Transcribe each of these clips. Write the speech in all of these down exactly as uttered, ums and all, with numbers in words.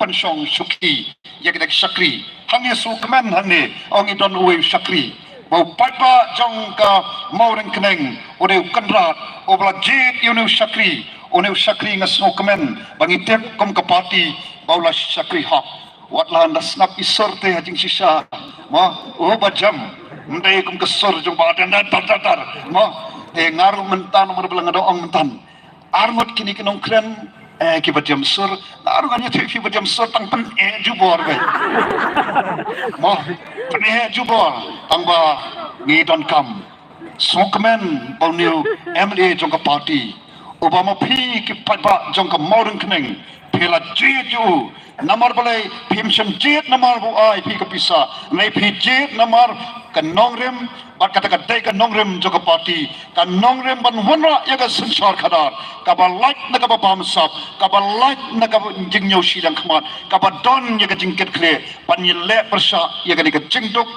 pynshong shuki ïa kita ki shakri. Hangne sngewkmen hangne, ong i don uwei u shakri ba u paidbah jong ka Mawryngkneng u dei u kynrad uba la jied ïa une u shakri. Une u shakri nga sngewkmen ba ngi tip kum ka party ba u la shakri hok. Wat la da sngap i sur te ha jingshisha. Mo, u ba jam. Ym dei kum ka sur jong ba dar dar dar dar. Mo, te nga ruh mynta namar ba la nga da ong mynta. Ar ngut kine ki nongkren, eh, kiba jam sur. Nga ruh nga ïathuh phi ba jam sur tang pyneh jubor beit. Mo, pyneh jubor tang ba ngi donkam. Sngewkmen ba une u M L A jong ka party uba ma phi ki paidbah jong ka Mawryngkneng phi la jied ïa u. Namar balei phim shym jied namar ba u ai phi ka pisa, ne phi jied namar ka nongrim, bad kata ka dei ka nongrim jong ka party, ka nongrim ban wanrah ïa ka synshar khadar kaba lait na kaba bamsap, kaba lait na kaba jingñiew shiliang khmat, kaba don ïa ka jingkitkhlieh ban ïaleh pyrshah ïa kane ka jingduk,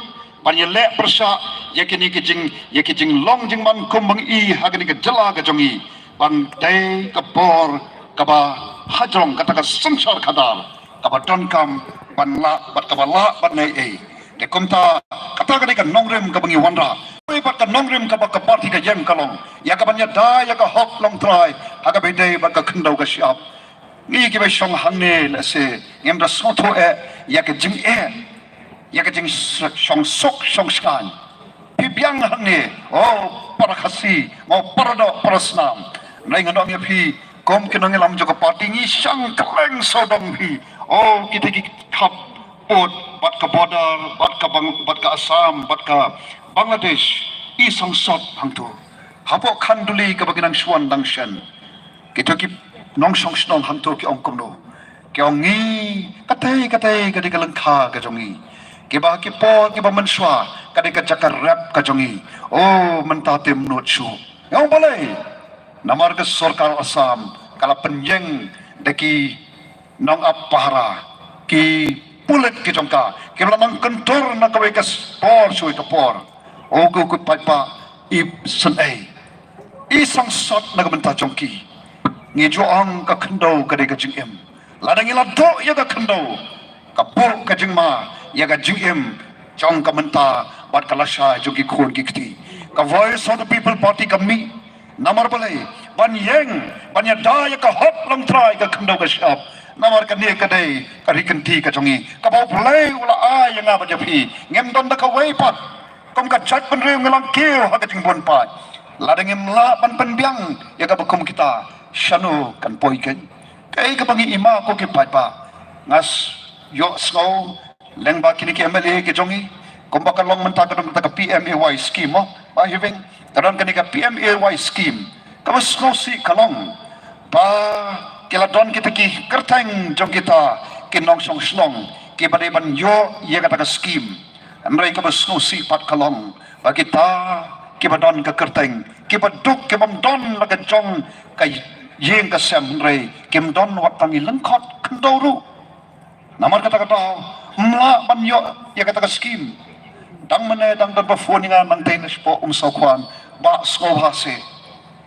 ban ïaleh pyrshah ïa kine ki jing, ïa ki jinglong jingman kum ba ngi i ha kane ka jylla ka jong ngi. Ban dei ka bor kaba hajrong kata ka synshar khadar kaba donkam ban lah bad kaba lah ban ei ei. Te kumta kata ka dei ka nongrim kaba ngi wanrah. Bad ka nongrim kaba ka party ka ïeng ka long ïa kaban ïada ïa ka hok longtrai ha kaba ïadei bad ka khyndew ka shyiap. Ngi kiba shong hangne lehse ngim da sngewthuh eh ïa ka jingeh, ïa ka jingshong suk shong shngaiñ. Phi biang hangne, oh para Khasi, oh para doh para snam. Nai nga ong ïa phi kum ki nongïalam jong ka party ngi shang kylleng sawdong phi. Oh kita ki khap pud bad ka border, bad ka Bang-, bad ka Assam, bad ka Bangladesh, i sangsot hangto. Hapoh Khanduli kaba ki nang shuwa dang shen. Kito ki nongshong shnong hangto ki ong kumno? Ki ong ngi katei katei ka dei ka lyngkha ka jong ngi. Kiba ki por kiba mynshuwa ka dei ka jaka rep ka jong ngi. Oh, mynta te mut shuh. Nga ong balei? Namar ka sorkar Assam ka la pynïeng da ki nongap pahara, ki pulit ki jong ka, kiba la nang kyntur na kawei ka por sha kawei ka por. Oh, ko ki paidbah, i sngewsih, i sangsot na ka bynta jong ki. Ngi ju ong ka khyndew ka dei ka jingim. Lada ngi la duh ïa ka khyndew, ka buh ka jingma ïa ka jingim jong ka mynta bad ka lashai jong ki khun ki kti. Ka Voice of the People Party ka mih namar balei? Ban ïeng, ban ïada ïa ka hok longtrai ka khyndew ka shyiap. Namar kane ka dei ka ri kynti ka jong ngi kaba U Blei u la ai ïa nga bad ïa phi. Ngim don da kawei pat. Kum ka jaitbynriew ngi long kiew ha ka jingbun paid. Lada ngim lah ban pynbiang ïa kaba kum kita, shano kan poi kein? Kaei kaba ngi ïa ma ko ki paidbah? Nga ïohsngew lyngba kine ki M L A ki jong ngi, kumba ka long mynta ka don kata ka P M A Y scheme mo, ba hi weng, ka don kane ka P M A Y scheme kaba sngewsih ka long ba ki la don kita ki kyrteng jong kita ki nongshong shnong kiba dei ban ïoh ïa kata ka scheme. Hynrei kaba sngewsih pat ka long ba kita kiba don ka kyrteng, kiba duk, kibym don la ka jong ka ïing ka sem, hynrei kim don wat tang i lyngkhot khyndew ruh. Namar kata ka daw ym lah ban ïoh ïa kata ka scheme. Dang mynne dang don ba phone ïa nga nangtei na shapoh Umsawkhwan, ba sngewbha seh.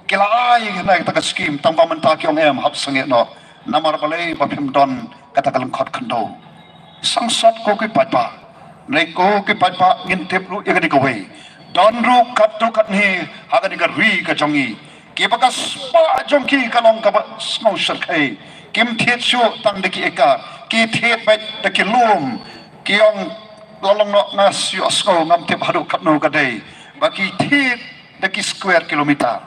Ki la ai na kata ka scheme tang ba mynta ki ong em hap sangeh noh. Namar balei? Ba phim don kata ka lyngkhot khyndew. Sangsot ko ki paidbah. Hynrei ko ki paidbah ngin tip ruh ïa kane kawei. Don ruh katto katne ha kane ka ri ka jong ngi kiba ka spah jong ki ka long kaba sngewsyrkhei. Kim thied shuh tang da ki ekar, ki thied beit da ki lum. Ki ong la long noh, nga ïohsngew, ngam tip haduh katno ka dei, ba ki thied da ki square kilometer.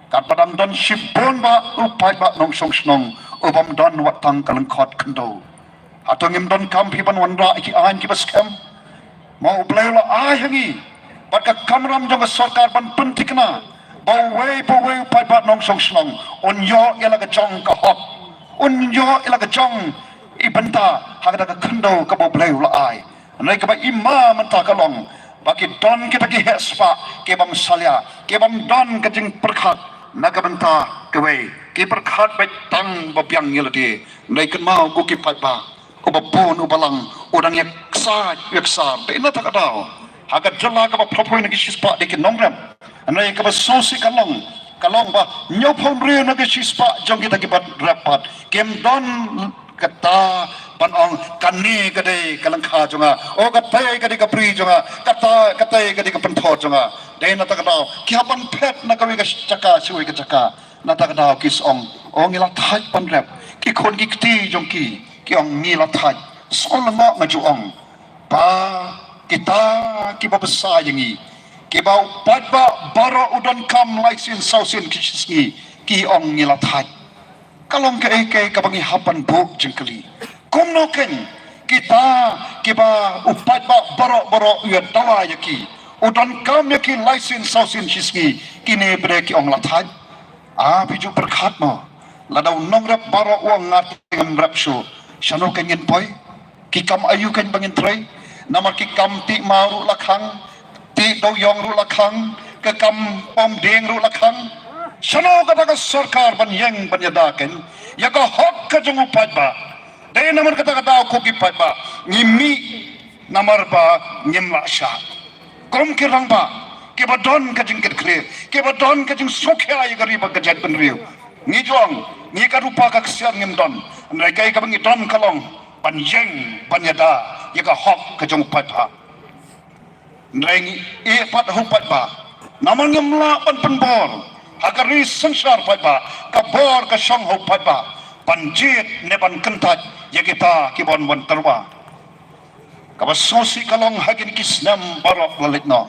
Katba dang don shibun bah u paidbah nongshong shnong ubym don wat tang ka lyngkhot khyndew. Hato ngim donkam phi ban wanrah ïa ki aiñ kiba skhem? Ma U Blei u la ai ha ngi bad ka kamram jong ka sorkar ban pynthikna ba uwei pa uwei u paidbah nongshong shnong un ïoh ïa la ka jong ka hok, un ïoh ïa la ka jong i bynta ha kata ka khyndew kaba U Blei u la ai. Hynrei kaba i ma mynta ka long ba ki don kita ki heh spah kibym salia, kibym don ka jingpyrkhat na ka bynta kawei, ki pyrkhat beit tang ba biang ïa lade. Hynrei kynmaw ko ki paidbah, uba bun uba lang u dang ïaksaid ïaksar. Te na kata ka daw ha ka jylla kaba phra phew na ki shispah dei ki nongrep. Hynrei kaba sngewsih ka long, ka long ba hynñiew phew hynriew na ki shispah jong kita kiba rep pat kim don Kata ban ong kane ka dei ka lyngkha jong nga. O, kata ka dei ka bri jong nga. Kata, kata ka dei ka pynthor jong nga. Dei na kata ka daw ki hap ban phet na kawei ka jaka sha kawei ka jaka. Na kata ka daw ki sa ong, o, ngi la thait ban rep. Ki khun ki kti jong ki ki ong ngi la thait. Sa ong, la nga nga ju ong ba kita kiba bsa ïa ngi, kiba u paidbah baroh u donkam lai sien saw sien ki shi sngi, ki ong ngi la thait. Ka long kaei kaei kaba ngi hap ban buh jingkylli. Kumno kein kita kiba u paidbah baroh baroh u ïa dawa ïa ki, u donkam ïa ki lai sien saw sien shi sngi, kine pat ki ong la thait? A, phi ju pyrkhat mo. Lada u nongrep baroh u ong nga te ngam rep shuh, shano kein ngin poi? Ki kam aïu kein ba ngin trei? Namar ki kam tih maw ruh la khang, tih dewïong ruh la khang, ka kam pom dieng ruh la khang. Shano kata ka sorkar ban ïeng ban ïada kein ïa ka hok ka jong u paidbah? Dei namar kata ka daw ko ki paidbah ngi mih namar ba ngim lah shah. Kum ki rangbah kiba don ka jingkitkhlieh, kiba don ka jingsngewkhia ïa ka ri bad ka jaitbynriew, ngi ju ong ngi ka rupa ka ksiar ngim don. Hynrei kaei kaba ngi don ka long ban ïeng ban ïada ïa ka hok ka jong u paidbah. Hynrei ngi ïeh pat ha u paidbah namar ngim lah ban pynbor ha ka ri synshar paidbah. Ka bor ka shong ha u paidbah ban jied ne ban kyntait ïa kita ki ban wan tyrwa. Kaba sngewsih ka long ha kine ki snem baroh la leit noh,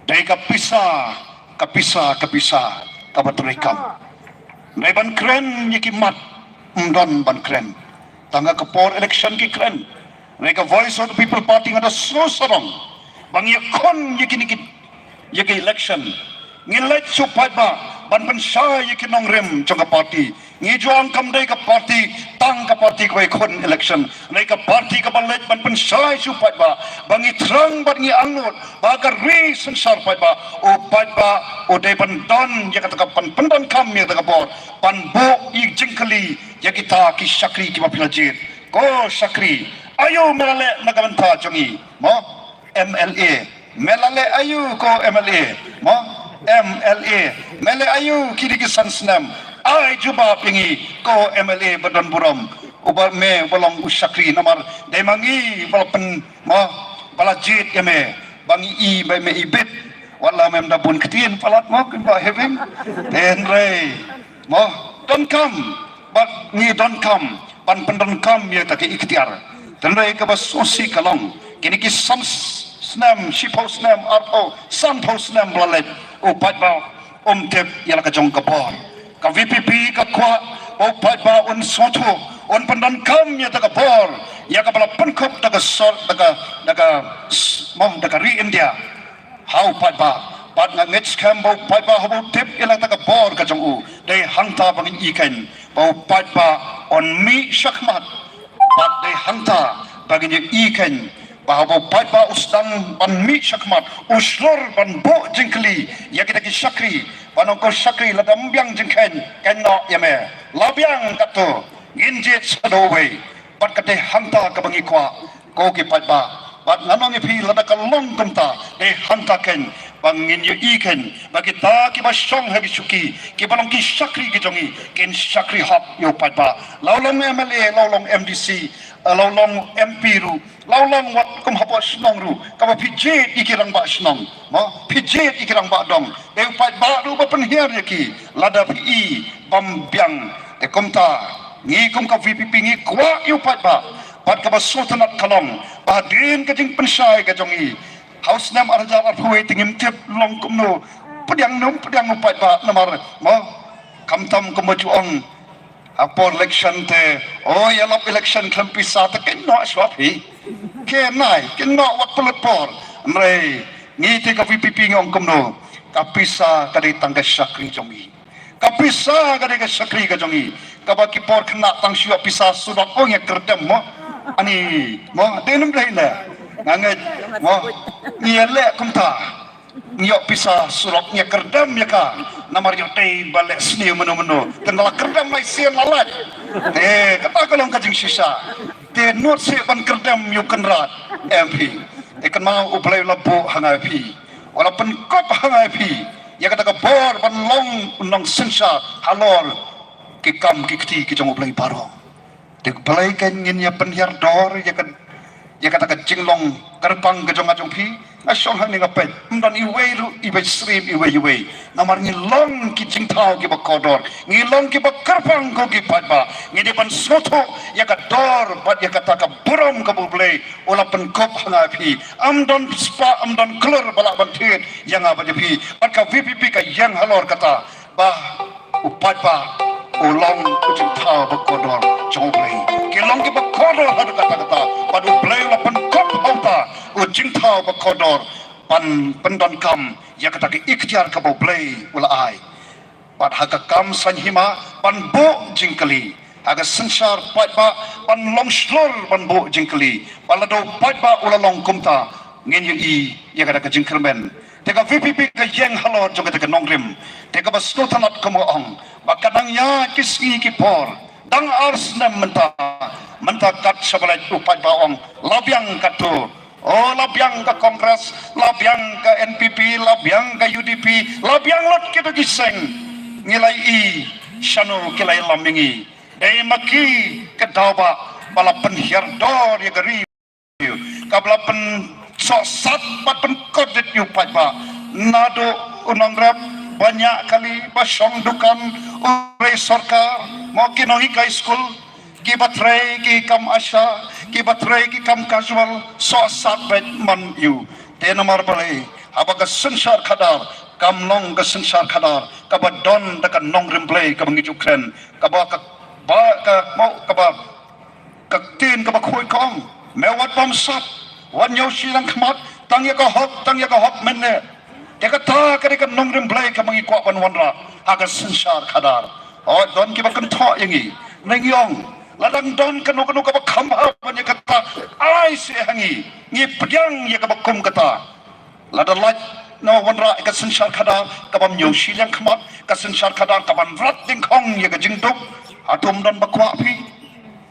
dei ka pisa, ka pisa, ka pisa kaba trei kam. Hynrei ban kren ïa ki mat ym don ban kren. Tang ha ka por election ki kren. Hynrei ka Voice of the People Party nga da sngew sarong ba ngi ïakhun ïa kine ki, ïa ki election. Ngi leit sha u paidbah ban pynshai ïa ki nongrim jong ka party. Ngi ju ong kam dei ka party, tang ka party kaba ïakhun election. Hynrei ka party kaba leit ban pynshai sha u paidbah ba ngi thrang bad ngi angnud ba ka ri synshar paidbah, u paidbah u dei ban don ïa kata ka, ban pyndonkam ïa kata ka bor ban buh ïa jingkylli ïa kita ki shakri kiba phi la jied. Ko shakri, aïu me la leh na ka bynta jong ngi? Mo, M L A. Me la leh aïu ko M L A? Mo, M L A. Me leh aïu kine ki san snem? Ai jubab ïa ngi ko M L A ba don burom. Uba me uba long u shakri namar dei ma ngi ba la pyn, mo, ba la jied ïa me ba ngi i ba me ibit. Wat la mem da bun ktien palat mo kin ba hevin. Hynrei mo, donkam, bad ngi donkam ban pyndonkam ïa kata ka iktiar. Hynrei kaba sngewsih ka long kine ki san snem, shiphew snem, arphew, sanphew snem ba la leit, u paidbah um tip ïa la ka jong ka bor. Ka V P P ka kwah ba u paidbah un sngewthuh, un pyndonkam ïa kata ka bor ïa kaba la pynkup da ka sor, da ka, da ka, mo, da ka ri India ha u paidbah. Bad nga ngeit skhem ba u paidbah haba u tip ïa la kata ka bor ka jong u, dei hangta ba ngin i kein ba u paidbah un mih shakhmat. Bad dei hangta ba ngin ïa i kein ba haba u paidbah u sdang ban mih shakhmat, u shlur ban buh jingkylli ïa kita ki shakri, ban ong ko shakri, lada ym biang jingkheiñ, kheiñ noh ïa me. La biang katto, ngin jied shaduh wei. Bad ka dei hangta kaba ngi kwah ko ki paidbah. Bad ngan ong ïa phi, lada ka long kumta, dei hangta kein ba ngin ïohi kein ba kita kiba shong ha ki shuki, kiba long ki shakri ki jong ngi, kin shakri hok ïa u paidbah. La u long M L A, la u long M D C, la u long M P ruh, la u long wat kum hapoh shnong ruh, kaba phi jied ïa ki rangbah shnong, mo, phi jied ïa ki rangbah dong, dei u paidbah ruh ba pynhiar ïa ki. Lada phi i bym biang, te kumta ngi kum ka V P P ngi kwah ïa u paidbah. Bad kaba sngewtynnat ka long ba hadien ka jingpynshai ka jong ngi ha u snem ar hajar arphew wei te ngim tip long kumno, pdiang ne ym pdiang u paidbah namar, mo, khamtam kumba ju ong ha por election te, o, ïalap election khlem pisa te kin noh shuwa phi. Kin nai, kin noh wat pynlut por. Hynrei ngi te ka V P P ngi ong kumno, ka pisa ka dei tang ka shakri jong ngi. Ka pisa ka dei ka shakri ka jong ngi. Kaba ki por khynnah tang shu ïoh pisa surok, o, ngi ïa kyrdem mo. Ani mo, dei ne ym dei ne? Nga ngeit mo, ngi ïa leh kumta. Ngi ïoh pisa surok ngi ïa kyrdem ïa ka. Namar ïoh dei ba leh sniew mynno mynno. Te nga la kyrdem lai sien la lait. Te kata ka long ka jingshisha. Te nud seh ban kyrdem ïa u Kynrad, em phi. Te kynmaw U Blei u la buh ha nga ïa phi, u la pynkup ha nga ïa phi ïa kata ka bor ban long u nongsynshar halor ki kam ki kti ki jong U Blei baroh. Te balei kan ngin ïa pynhiar dor ïa ka, ïa kata ka jinglong kyrpang ka jong nga jong phi? Nga shong hangne nga peit, ym don iwei ruh iba syriem iwei iwei. Namar ngi long ki jingthaw kiba kordor, ngi long kiba kyrpang ko ki paidbah. Ngi dei ban sngewthuh ïa ka dor bad ïa kata ka burom kaba U Blei u la pynkup ha nga phi. Ym don spah, ym don klur ba lah ban thied ïa nga bad ïa phi. Bad ka V P P ka ïeng halor kata ba u paidbah u long u jingthaw ba kordor jong U Blei. Ki long kiba kordor haduh katta katta, bad U Blei u la pynkup ha uta u jingthaw ba kordor ban pyndonkam ïa kata ka iktiar kaba U Blei u la ai. Bad ha ka kam saiñ hima ban buh jingkylli, ha ka synshar paidbah ban long shlur ban buh jingkylli. Bad lada u paidbah u la long kumta, ngin ïohi ïa kata ka jingkyrmen. Te ka V P P ka ïeng halor jong kata ka nongrim. Te kaba sngewtynnat kum nga ong ba ka dang ïaid ki sngi ki por, dang ar snem mynta. Mynta kat shaba leit u paidbah ong la biang katto. Oh, la biang ka Congress, la biang ka N P P, la biang ka U D P, la biang lut kita ki seng. Ngi la ïohi shano ki la ïalam ïa ngi. Dei ma ki ka daw ba, ba la pynhiar dor ïa ka ri, kaba la pynsohsat bad pynkordit ïa u paidbah. Naduh u nongrep ba ñiah kali, ba shong dukan, u rei sorkar, mo ki nonghikai skul, kiba trei ki kam ASHA, kiba trei ki kam casual, sohsat beit man ïa u. Te namar balei? Haba ka synshar khadar kam long ka synshar khadar kaba don da ka nongrim Blei kaba ngi ju kren, kaba ka, ba ka, mo, kaba ka ktien kaba khuid ka ong, me wat bam sap, wat ñiew shiliang khmat, tang ïa ka hok, tang ïa ka hok mynne. Te kata ka dei ka nongrim Blei kaba ngi kwah ban wanrah ha ka synshar khadar. Oh, don kiba kynthoh ïa ngi, ne ngi ong, la dang don kano kano kaba kham bha ban ïa kata, ai seh ha ngi, ngi pdiang ïa kaba kum kata. Lada lait na wanrah ïa ka synshar khadar kabym ñiew shiliang khmat, ka synshar khadar kaban rat dyngkhong ïa ka jingduk, hato ym don ba kwah phi?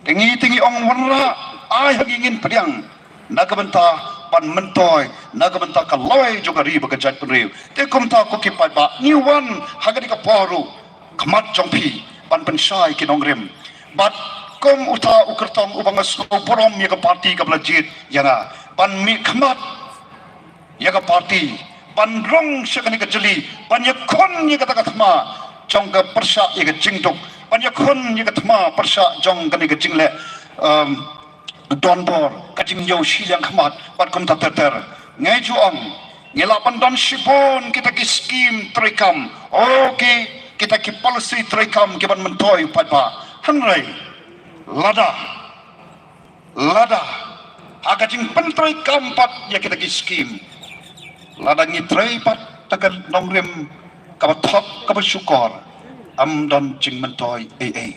Te ngi, te ngi ong wanrah, ai ha ngi, ngin pdiang na ka bynta ban myntoi, na ka bynta ka lawei jong ka ri bad ka jaitbynriew. Te kumta ko ki paidbah, ngi wan ha kane ka por ruh khmat jong phi ban pynshai ki nongrim. Bad kum uta u kyrtong uba nga sngewburom ïa ka parti kaba la jied ïa nga, ban mih khmat ïa ka parti, ban rung sha kane ka jylli, ban ïakhun ïa kata ka thma jong ka pyrshah ïa ka jingduk, ban ïakhun ïa ka thma pyrshah jong kane ka jingleh, um, donbor, ka jingñiew shiliang khmat bad kumta ter ter. Ngi ju ong, ngi lah ban don shibun kita ki skim treikam, oh, ki, kita ki policy treikam kiban myntoi u paidbah. Hynrei lada, lada ha ka jingpyntreikam pat ïa kita ki skim, lada ngi trei pat da ka nongrim kaba thok kaba shukor, ym don jingmyntoi ei ei.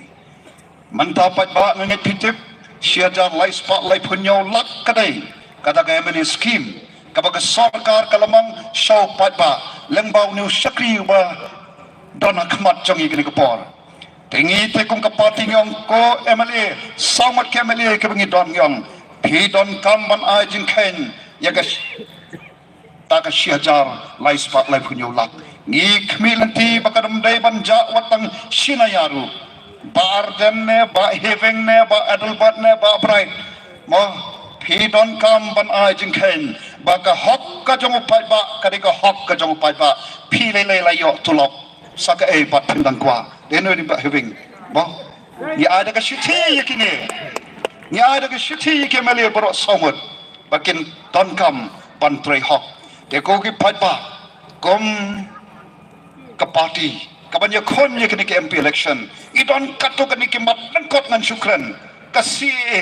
Mynta paidbah, nga ngeit phi tip, shi hajar lai spah laiphew hynñiew lak ka dei kata ka M L A skim kaba ka sorkar ka la mang sha u paidbah lyngba une u shakri uba don ha khmat jong ngi kane ka por. Te ngi te kum ka parti ngi ong ko M L A, saw ngut ki M L A kiba ngi don, ngi ong phi donkam ban ai jingkheiñ ïa ka sh-, ta ka shi hajar lai spah laiphew hynñiew lak. Ngi khmih lynti ba ka dum dei ban jah wat tang shi naia ruh. Bah Ardent ne, Bah Heaving ne, Bah Adelbert ne, Bah Bright, mo, phi donkam ban ai jingkheiñ ba ka hok ka jong u paidbah ka dei ka hok ka jong u paidbah. Phi lei lei la ïoh tulop, sa kaei pat phin dang kwah? Dei ne, dei Bah Heaving, mo? Ngi ai da ka shithi ïa kine, ngi ai da ka shithi ïa ki M L A baroh saw ngut ba kin donkam ban trei hok. Te ko ki paidbah, kum ka parti kaban ïakhun ïa kane ka M P election, i don katto katne ki mat lyngkot ngan shu kren. Ka C A A,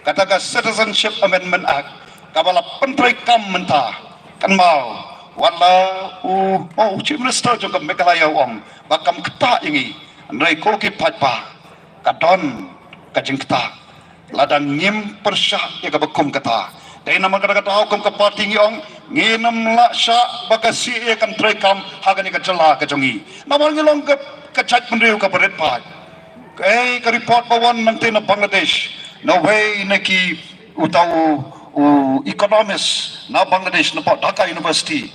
kata ka Citizenship Amendment Act, kaba la pyntreikam mynta, kynmaw wat la u, oh, u Chief Minister jong ka Meghalaya u ong ba kam ktah ïa ngi. Hynrei ko ki paidbah, ka don ka jingktah lada ngim pyrshah ïa kaba kum kata. Dei namar kata ka daw kum ka parti ngi ong, ngin ym lah shah ba ka C A A kan treikam ha kane ka jylla ka jong ngi. Namar ngi long ka, ka jaitbynriew kaba rit paid. Ei, ka report ba wan nangta na Bangladesh, na wei na ki, uta u, u economist na Dhaka University,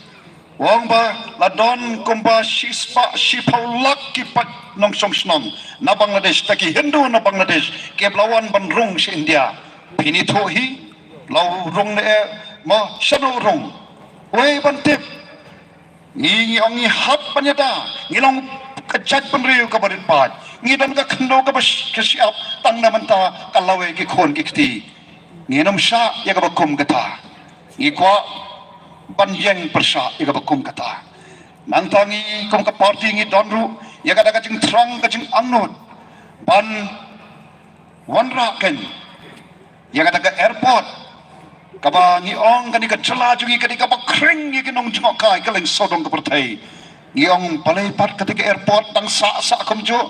Ong ba la don kumba shispah shiphew lak ki paid nongshong shnong na Bangladesh, da ki Hindu na Bangladesh, kiba la wan ban rung sha India. Phin ithuh hi, la rung ne em, mo shano rung. Wei ban tip. Ngi, ngi ong ngi hap ban ïada, ngi long ka jaitbynriew kaba rit paid. Ngi don ka khyndew kaba sh-, ka shyiap, tang na mynta ka lawei ki khun ki kti. Ngin ym shah ïa kaba kum kata. Ngi kwah ban ïeng pyrshah ïa kaba kum kata. Nangta ngi kum ka party ngi don ruh ïa kata ka jingthrang ka jingangnud ban wanrah kein ïa kata ka airport kaba ngi ong kane ka jylla jong ngi ka dei kaba khring ïa ki nongjngohkai kylleng sawdong ka pyrthei. Ngi ong balei pat kata ka airport dang sah sah kumjuh.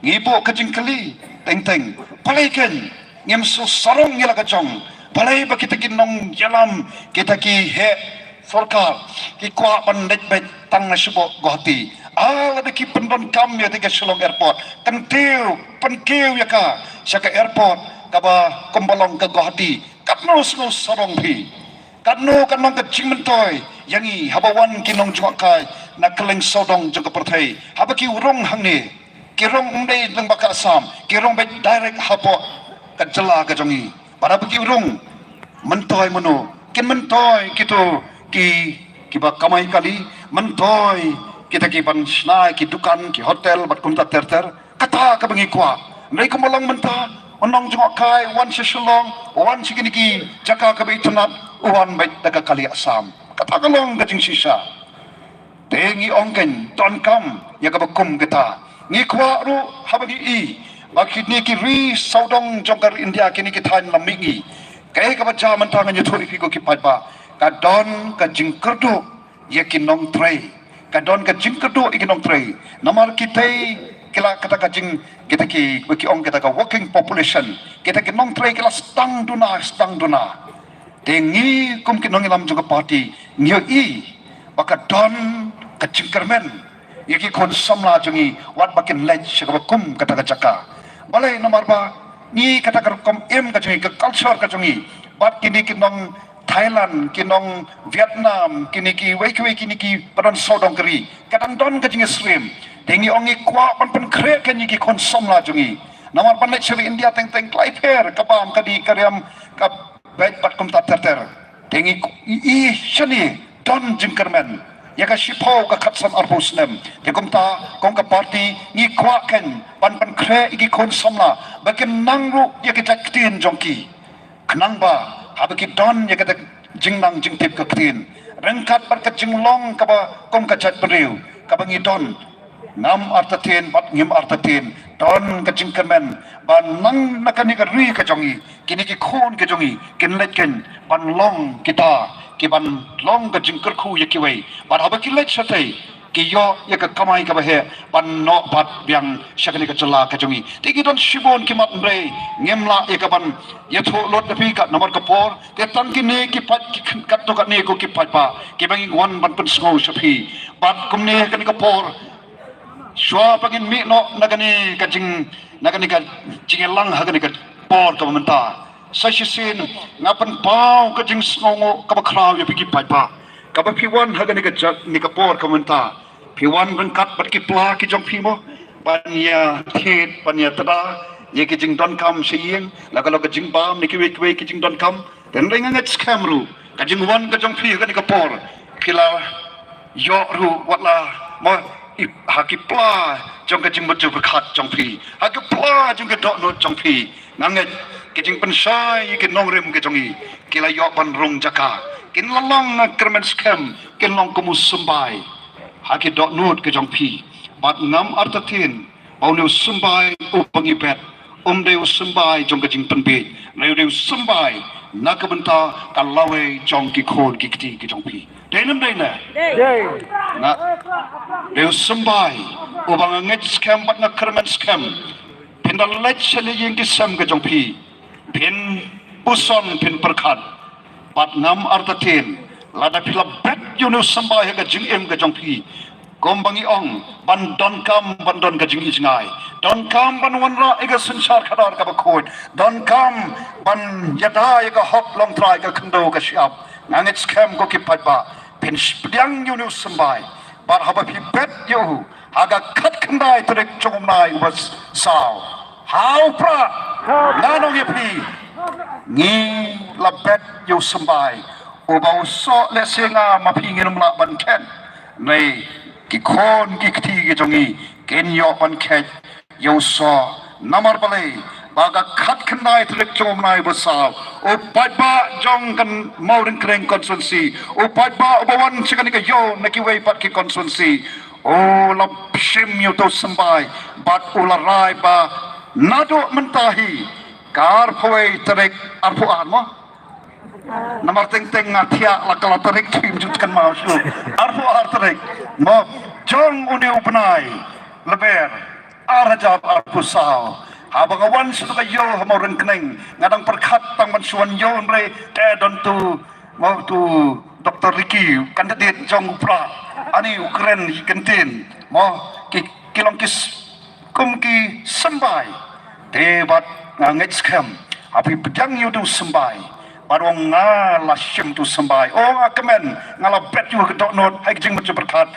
Ngi buh ka jingkylli teng teng, balei kein ngim shu sarong ïa la ka jong? Balei ba kita ki nongïalam, kita ki heh sorkar ki kwah ban leit beit tang na shapoh Guwahati? Ah, lada ki pyndonkam ïa kata ka Shillong Airport, kyntiew, pynkiew ïa ka sha ka airport kaba kumba long ka Guwahati, katno shu sarong phi? Katno kan long ka jingmyntoi ïa ngi haba wan ki nongjngohkai na kylleng sawdong jong ka pyrthei, haba ki rung hangne, ki rung ym dei lyngba ka Assam, ki rung beit direct hapoh ka jylla ka jong ngi. Bad haba ki rung, myntoi mano? Kin myntoi kito ki, kiba kamai kali, myntoi kita ki ban shna ki dukan, ki hotel bad kumta ter ter. Kata kaba ngi kwah. Hynrei kumba long mynta, u nongjngohkai wan sha Shillong, wan sha kine ki jaka kaba itynnad, u wan beit da ka kali Assam. Kata ka long ka jingshisha. Te ngi ong kein, donkam ïa kaba kum kata. Ngi kwah ruh haba ngi i ba kine ki ri sawdong jong ka ri India, kine ki thaiñ lam mihngi, kaei kaba jia mynta, ngan ïathuh ïa phi ko ki paidbah, ka don ka jingkyrduh ïa ki nongtrei. Ka don ka jingkyrduh ïa ki nongtrei. Namar kitei ki la kata ka jing, kita ki, ki ong kita ka working population, kita ki nongtrei ki la sdang duna, sdang duna. Te ngi kum ki nongïalam jong ka party ngi ïohi ba ka don ka jingkyrmen ïa ki khun samla jong ngi wat ba kin leit sha kaba kum kata ka jaka. Balei? Namar ba ngi kata ka rukom im ka jong ngi, ka culture ka jong ngi bad kine ki nong Thailand, ki nong Vietnam, kine kiwei kiwei kine kiba don sawdong ka ri, ka dang don ka jingïasyriem. Te ngi ong ngi kwah ban pynkhreh kein ïa ki khun samla jong ngi. Namar ban leit sha ri India teng teng ka la ipher ka bam, ka dih ka riam, ka beit bad kumta ter ter. Te ngi i, i shane don jingkyrmen ïa ka shiphew, ka khatsan, arphew snem. Te kumta kum ka party ngi kwah kein ban pynkhreh ïa ki khun samla ba kin nang ruh ïa ki jait ktien jong ki. Khnang ba haba ki don ïa kata jingnang jingtip ka ktien, ryngkat bad ka jinglong kaba kum ka jaitbynriew kaba ngi don, ngam artatien bad ngim artatien, don ka jingkyrmen ba nang na kane ka ri ka jong ngi, kine ki khun ka jong ngi kin leit kein ban long kita kiban long ka jingkyrkhu ïa kiwei. Bad haba ki leit shatei, ki ïoh ïa ka kamai kaba heh ban noh pat biang sha kane ka jylla ka jong ngi. Te ki don shibun ki mat, hynrei ngim lah ïa ka ban ïathuh lut ïa phi ka namar ka por. Te tang kine ki paid, ki khat, katto katne ko ki paidbah kiba ngi wan ban pynsngew sha phi. Bad kumne ha kane ka por, shuwa ba ngin mih noh na kane ka jing, na kane ka jingïalang ha kane ka por kaba mynta, sa shisien nga pynpaw ka jingsngewnguh kaba khraw ïa phi ki paidbah, kaba phi wan ha kane ka jaka, ne ka por kaba mynta, phi wan ryngkat bad ki pla ki jong phi mo, ban ïa thied, ban ïa tada ïa ki jingdonkam sha ïing, la ka long ka jingbam ne kiwei kiwei ki jingdonkam. Te hynrei nga ngeit skhem ruh ka jingwan ka jong phi ha kane ka por, phi la ïoh ruh wat la mo, i, ha ki pla jong ka jingmut jingpyrkhat jong phi, ha ki pla jong ka dohnud jong phi. Nga ngeit ka jingpynshai ïa ki nongrim ka jong ngi, ki la ïoh ban rung jaka, kin la long, nga kyrmen skhem, kin long kum u symbai ha ki dohnud ka jong phi. Bad ngam artatien ba une u symbai uba ngi bet um dei u symbai jong ka jingpynbiej, hynrei u dei u symbai na ka bynta ka lawei jong ki khun ki kti ki jong phi. Dei ne ym dei ne? Dei. Nga, dei u symbai uba nga ngeit skhem bad nga kyrmen skhem, phin da leit sha la ïing ki sem ka jong phi, phin puson, phin pyrkhat. Bad ngam artatien, lada phi la bet ïa une u symbai ha ka jingim ka jong phi, kumba ngi ong, ban donkam, ban don ka jingïohi jngai, donkam ban wanrah ïa ka synshar khadar kaba khuid, donkam ban ïada ïa ka hok longtrai, ka khyndew ka shyiap, nga ngeit skhem ko ki paidbah, Phin pdiang ïa une u symbai. Bad haba phi bet ïa u ha ka khatkhyndai tarik jong u bnai uba saw, ha u Prah, nga ong ïa phi, ngi la bet ïa u symbai. Uba u soh lehse nga ma phi ngin ym lah ban khet. Hynrei ki khun ki kti ki jong ngi kin ïoh ban khet ïa u soh. Namar balei? Ba ka khatkhyndai tarik jong u bnai uba saw, u paidbah jong ka Mawryngkneng constituency, u paidbah uba wan sha kane ka ïew na kiwei pat ki constituency, u la shim ïa uto u symbai bad u la rai ba naduh mynta hi ka arphew wei tarik, arphew ar mo? Namar teng teng nga thiah la ka la tarik, phim ju kynmaw shuh. Arphew ar tarik mo jong une u bnai Lber ar hajar arphew saw. Haba nga wan sha ka ïew ha Mawryngkneng, nga dang pyrkhat tang ban shu wan ïew, hynrei te don tu mo, tu Doktor Ricky, candidate jong u Prah, ani u kren ïa ki kyntien mo, ki, ki long ki s- kum ki symbai. Te bad nga ngeit skhem ha phi pdiang ïa uto u symbai. Bad u ong nga la shim uto u symbai, u ong nga kmen, nga la bet ïa u ha ka dohnud, ha ka jingmut jingpyrkhat.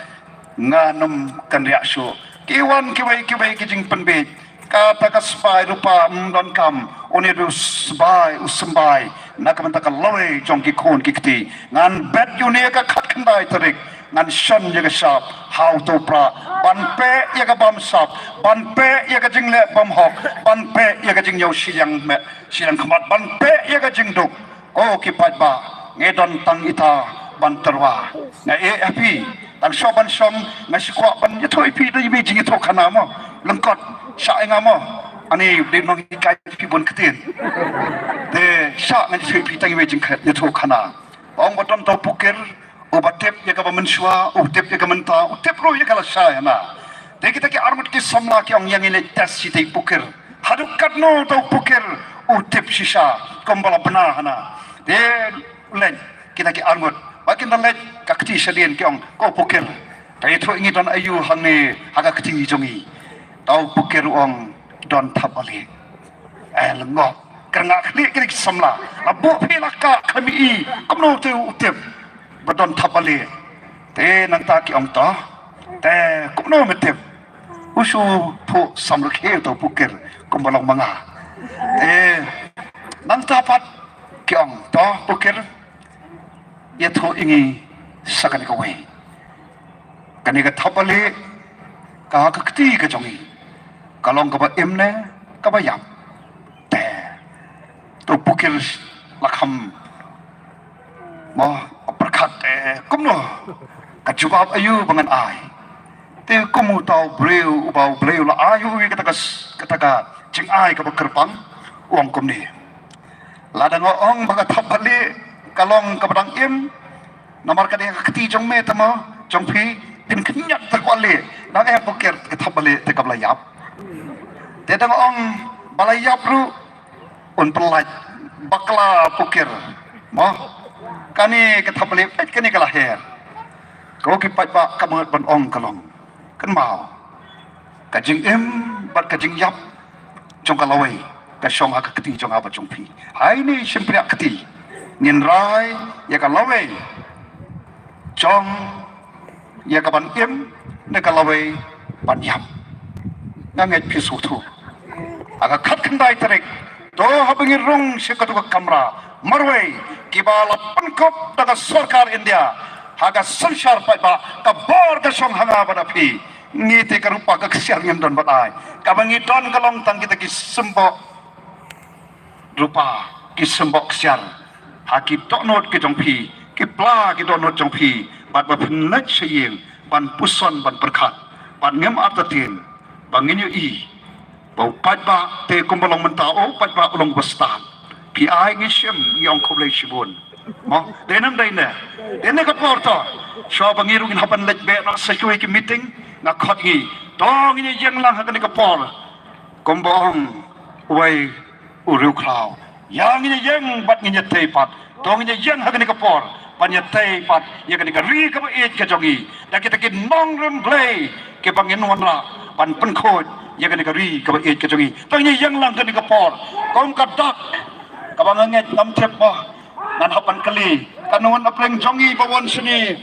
Ngam kynriah shuh. Ki wan kiwei kiwei ki jingpynbeit. Kata ka symbai rupa ym donkam. Une u symbai, u symbai na ka bynta ka lawei jong ki khun ki kti. Ngan bet ïa une ha ka khatkhyndai tarik. Ngan shon ïa ka shap ha uto u Prah ban peit ïa ka bamsap, ban peit ïa ka jingleh bymhok, ban peit ïa ka jingïoh shiliang meh shiliang khmat, ban peit ïa ka jingduk. Ko ki paidbah, ngi don tang ita ban tyrwa. Nga ïeh ha phi, tang shuwa ban shong nga shu kwah ban ïathuh ïa phi da iwei i jingïathuhkhana mo. Lyngkot shah ïa nga mo. Ani dei nonghikai phi bun ktien. Te shah ngan ïathuh ïa phi tang iwei i jingïathuhkhana. Ong ba don uto u pukir uba tip ïa kaba mynshuwa, u tip ïa ka mynta, u tip ruh ïa ka lashai hana. Te kita ki arngut ki samla ki ong ïa ngin leit test ïa uto u pukir. Haduh katno uto u pukir u tip shisha kumba la bna hana. Te leit kita ki arngut, ba kin da leit ka kti shadien ki ong, ko pukir, te ïathuh ïa ngi don aïu hangne ha ka kti jong ngi. Uto u pukir u ong don thapbalieh. Eh, lyngngoh. Kyrngah khlieh kine ki samla. La buh phi la kah khlem i kumno te u tip ba don thapbalieh. Te nangta ki ong to, te kumno me tip? U shu phuh samrkhie uto u pukir kumba long ma nga. Te nangta pat ki ong to pukir, ïathuh ïa ngi sa kane kawei. Kane ka thapbalieh ka ha ka kti ka jong ngi ka long kaba im ne kaba ïap? Te uto u pukir la kham mo, pyrkhat, te kumno, ka jubab aïu ba ngan ai? Te kum uto u briew uba U Blei u la ai ïa u kata ka s- kata ka jingai kaba kyrpang, u ong kumne. Lada nga ong ba ka thapbalieh ka long kaba dang im, namar ka dei ka kti jong me te mo, jong phi, phin khynñiat te kwah lieh. Nang eh pukir, ka thapbalieh te kaba la ïap. Te da nga ong ba la ïap ruh un pynlait, bakla pukir mo. Kane ka thapbalieh peit kane ka la her. Ko ki paidbah, ka mut ban ong ka long, kynmaw, ka jingim bad ka jingïap jong ka lawei ka shong ha ka kti jong nga bad jong phi. Ha ine i shympriah kti ngin rai ïa ka lawei jong, ïa ka ban im ne ka lawei ban ïap. Nga ngeit phi sngewthuh. Ha ka khatkhyndai tarik, to haba ngi rung sha kato ka kamra marwei, kiba la pynkup da ka sorkar India ha ka synshar paidbah, ka bor ka shong ha nga bad ha phi. Ngi te ka rupa ka ksiar ngim don ban ai. Kaba ngi don ka long tang kita ki symboh rupa, ki symboh ksiar ha ki dohnud ki jong phi, ki pla ki dohnud jong phi, bad ba phin leit sha ïing ban puson ban pyrkhat. Bad ngim artatien ba ngin ïohi ba u paidbah te kumba long mynta, u paidbah u long ba stad. Phi ai, ngi shim, ngi ong khublei shibun. Mo, dei nam dei ne, dei ne ka por to, shuwa ba ngi ruh ngin hap ban leit beh noh sha kiwei ki meeting, nga khot ngi, to ngin ïeng lang ha kane ka por. Kumba ong uwei u riewkhraw, ïa ngin ïeng bad ngin ïatei pat. To ngin ïeng ha kane ka por ban ïatei pat ïa kane ka ri kaba ïeit ka jong ngi da kita ki nongrim Blei kiba ngin wanrah ban pynkhuid ïa kane ka ri kaba ïeit ka jong ngi. To ngin ïeng lang kane ka por. Kum ka dak kaba nga ngeit ngam tip ba Ngan hap ban kylli, katno ngan pyrshang jong i ba wan shane.